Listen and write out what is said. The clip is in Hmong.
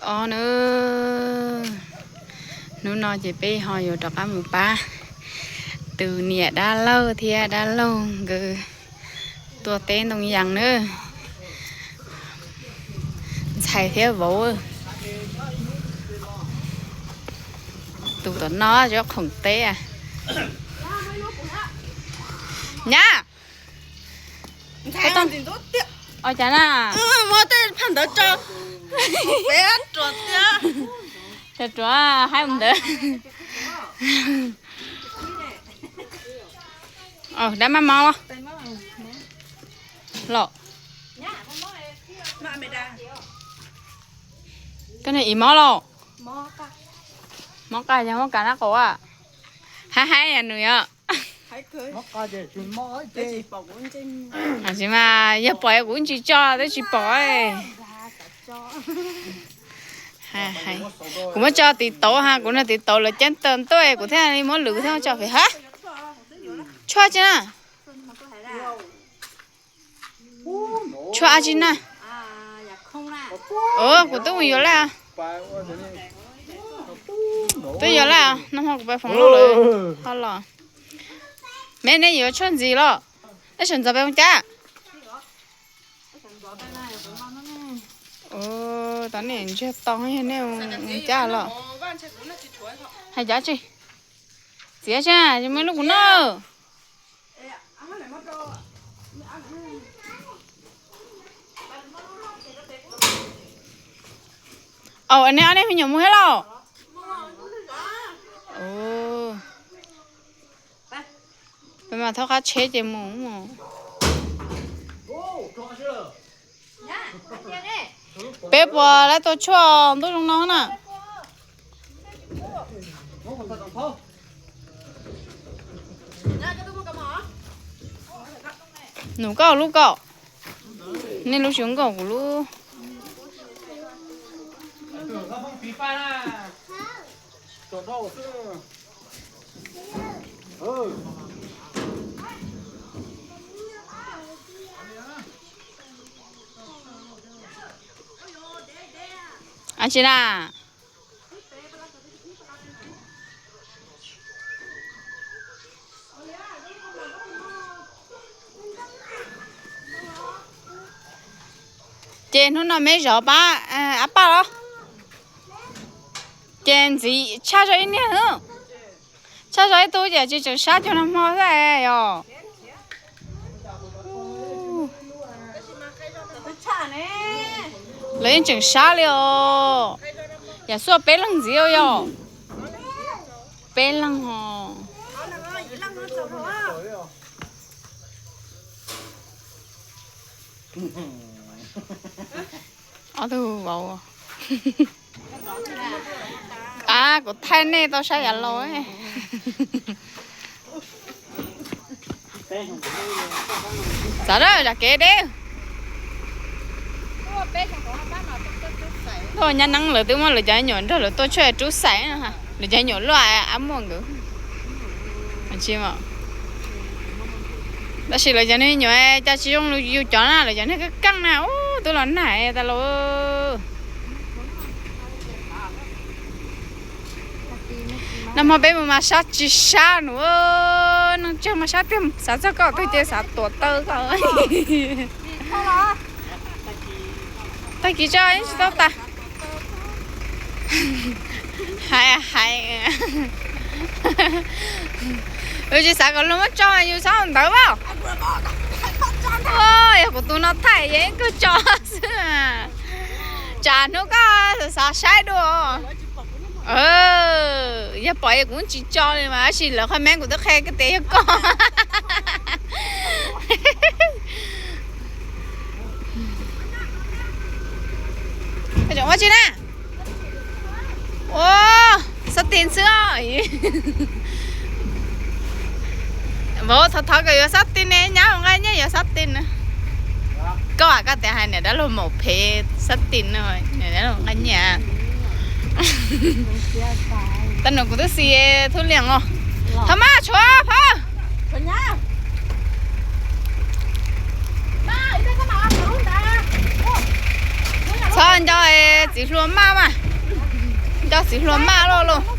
Ob na, hnub no ces peb ho yuav rov qab mus pab tus niam dab laug thiab dab laug nkawd tua teb ntoo yas na. Ntxhais thiab vauv, tus tom no tsis khoom teb. Nyab, ua cas na? Muab tej phaj ntawd tso, peb ruam tiag. Ruam ruam haib mus ntawd. Dab maj mog los? Los, koj niag ib mob los? Mob qas yog mob kav nab qaum a? Haib haib nws yog. Tsis mas yog pom kuv tsis tso twb tsis pom. Kuv muab tso tiv tauv ha, kuv nrog tiv tauv lawv ceeb tawm ntuj kuv thiaj li muab lwm thiab tso pem ha. Tshuaj tsi na? Tshuaj tsi na? Kuv twb mus yuav lawm. Twb yuav lawm, nag hmo kuv pais foom loj lawm ho los. Me nej yuav tshuaj ntxiv los? Nej sawv ntxov peb mus cas? Tom nej ntsiag to, nej mus cas los? Hais cas tsi? Txiav tsi, muaj ib lub kuv noj. Au, nej ob niag me nyuam mus thiab lauj? Peb mas thaub qab tsheb ces mus. Peb puas lawv tua tshuaj ntuj zoo no na? Num koj lub, koj, nej lub xyov nkaum kuv lub. Ab tsi na. Ces hnub no me zov pab ab paj los? Ces ntxiv tshaj zog ib niag, tshaj zog ib tug ces tsis tseem sab cuag nag hmo xwb yog. Lawv yeej tseem sab li os. Yam xuaj peb leeg ntxiv yog. Peb leeg os. Ob tug vauv. Ab, kuv thaij nej tau saib yav laus. Txav zam kev deb. Tuaj nyab neeb lawv twb muab lawv cov nyuam nrog lawv tuaj tshuaj rub xaiv, lawv cov nyuam luaj ab muaj nkawd. Tab sis lawv cov niag nyuam cas tsis zoo yus cov na, lawv cov niag keej keej na, ub, twb los nag tas los. Nag hmo peb mus mas sab tsis sab nus, nag tsag mas sab tiag, xav txog koj twg ces xav tuav taw koj. Tag kis tso yeej tsis tau tas. Hais hais, yus tsis xav kom luag muab tso mas yus txhob ua ntawd as. Yog kuv tus no thaij yog ib kawg tso xwb. Tsam hnub koj xav saib dua. Yog pom kuv tsis tso li mas tab sis lawv qhov meej kuv twb qhia tias yog koj. Ua tsi na? Ua, xab tis xwb os. Vauv thov thov kom yuav xab tis ne, nyab mus nqa nyiaj yuav xab tis na. Koj, koj tias hais niam dab laug maum phem xab tis no, niam dab laug nqa nyiaj. Tag num kuv twb xis thub liam os. Thov maj tshuav phauj. Txhob nco txiv hluas maj mas. Txiv hluas maj loj lauj.